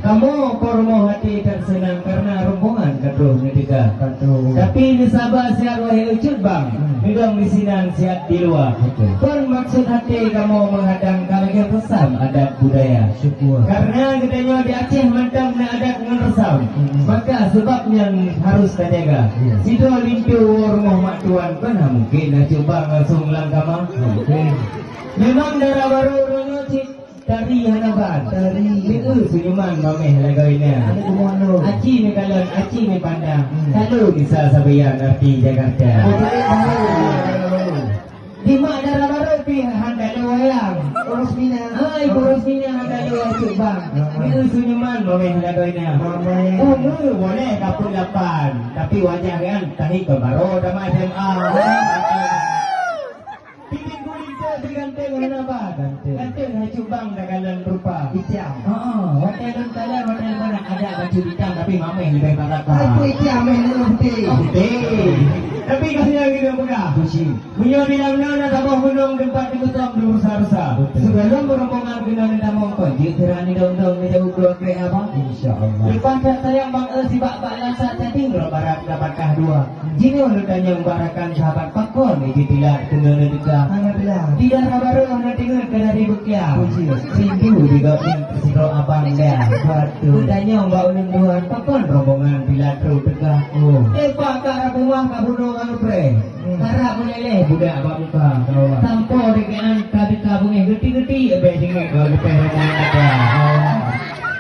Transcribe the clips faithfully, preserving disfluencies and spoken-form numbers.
Kamoe kon rumoh até that seunang kareuna rombongan ka troh neuteuka. Ka troh. Tapi neusaba siat wahé cut bang, Hmm. neudong disinan siat di luwa. Betul. Kon maksud até kamoe meuhadang ka lagèe reusam adat budaya. Syukur. Kareuna geutanyoe di Aceh mantong na adat ngon reusam. Hmm. Maka seubab nyan harus tajaga. Iya. Sidroe linto woe rumoh mak tuan, kon hana mungken na cut bang langsong lam kama. Oke. Memang dara barô uroe nyoe cit Tari hana ban. Tari. Neu senyuman mameh lagoina. Aneuk bumoe lôn. Aci meukalon, aci meupandang. Hmm. Lalu misal sabayan arti Jakarta. Oh, jadi baru. Di mak dara barô pi han dalu wayang. Urus mina. Hai, urus mina han dalu wayang bang. Hmm. Neu senyuman mameh lagoina. Mameh. Umur boleh kaput lapan, tapi wajah kan tadi ke baru tamat S M A. Titik guling tu si ganteng hana ba. Ganteng. Ganteng hai cut bang dah galan rupa. Itam. Ha, ha. Watèe lôn kalon, watèe lôn mana ada baju itam tapi mameh leubeh barat ba. Aku itam meh lôn putih. Oh, putih. Tapi kasian kita peugah. Puji. Meunyoe di lam na saboh gunong teumpat dikutong di rusa-rusa. Betul. Sebelum rombongan keunoe neutamong kon, jeuet sira nidong-dong neujaweueb dua krek abang. Insya Allah. Leupah that sayang bang, eh, sibak bak lasa cacing rot barat ka bakah dua. Jinoe neutanyong bak rakan sahabat pakon ijitilat keunoe neuteuka. Hana bilang. Tidak sabar hana teungeut ka dari beukia. Puji. Rindu di gobnyan sidroe abang dah. Betul. Neutanyong bak ulôn dua pakon rombongan bila trok teuka. Oh. Eh, pak ka rap rumah ka bunoe ngon upreh. Hmm. Karap meuleleh budak bak muka. Kawan. Sampoe deungon ka teuka beungéh geuti-geuti, abéh singoh ka leupah rombongan teuka. Kawan.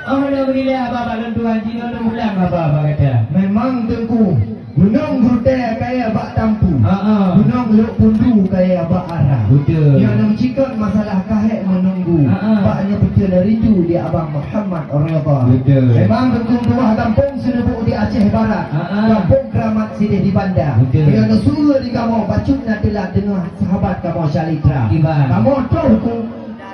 Alhamdulillah, haba bak lôn tuan, jinoe lôn pulang haba bak gata. Memang Teungku, Gunong Geurutée kayée bak tampu. Ha, ha. Gunong Lhok Pundu kayée bak ara. Betul. Nyang nam cikot masalah kahek meununggu. Ha, ha. Bak nyoe beutôi rindu di Abang Muhammad Ridha. Betul. Memang Teungku tuah gampông Seuneubok di Aceh Barat. Ha, ha. Gampông Keramat sideh di Banda. Betul. Nyang nam sue di kamoe bacut na teulat deungon sahabat kamoe Syalitra. Kiban. Kamoe troh ku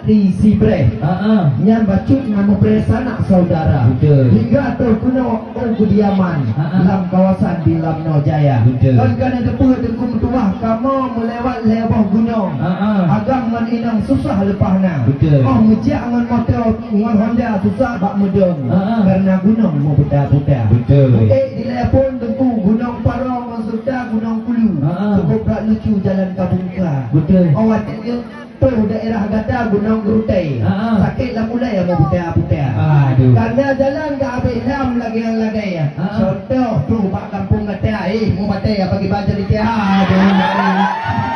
Di Sibreh. Ha, ha. Nyan bacut na mupreh sanak saudara. Betul. Hingga troh keunoe u Keudiaman, ha, ha, lam kawasan di Lamno Jaya. Betul. Kon ka neuteupeue Teungku meutuwah kamoe meulewat lhée boh gunong. Ha, ha. Agam ngon inong susah leupah na. Betul. Oh meujak ngon moto ngon Honda susah bak meudong. Ha, ha. Karena gunong meuputa-puta. Betul. Ék dilée phon Teungku Gunong Paro ngon Suta Gunong Kulu. Ha, ha. Cukup brat lucu jalan ka bungka. Betul. Oh watée nyoe Troh daerah gata Gunong Geurutée. Ha, ha. Sakét lam ulée meuputa-puta. Aduh. Karena jalan ka habéh lam lagée-lagée. Ha, ha. Contoh troh bak gampông gata, eh, meubatée apa kiban jadi tiah. Aduh.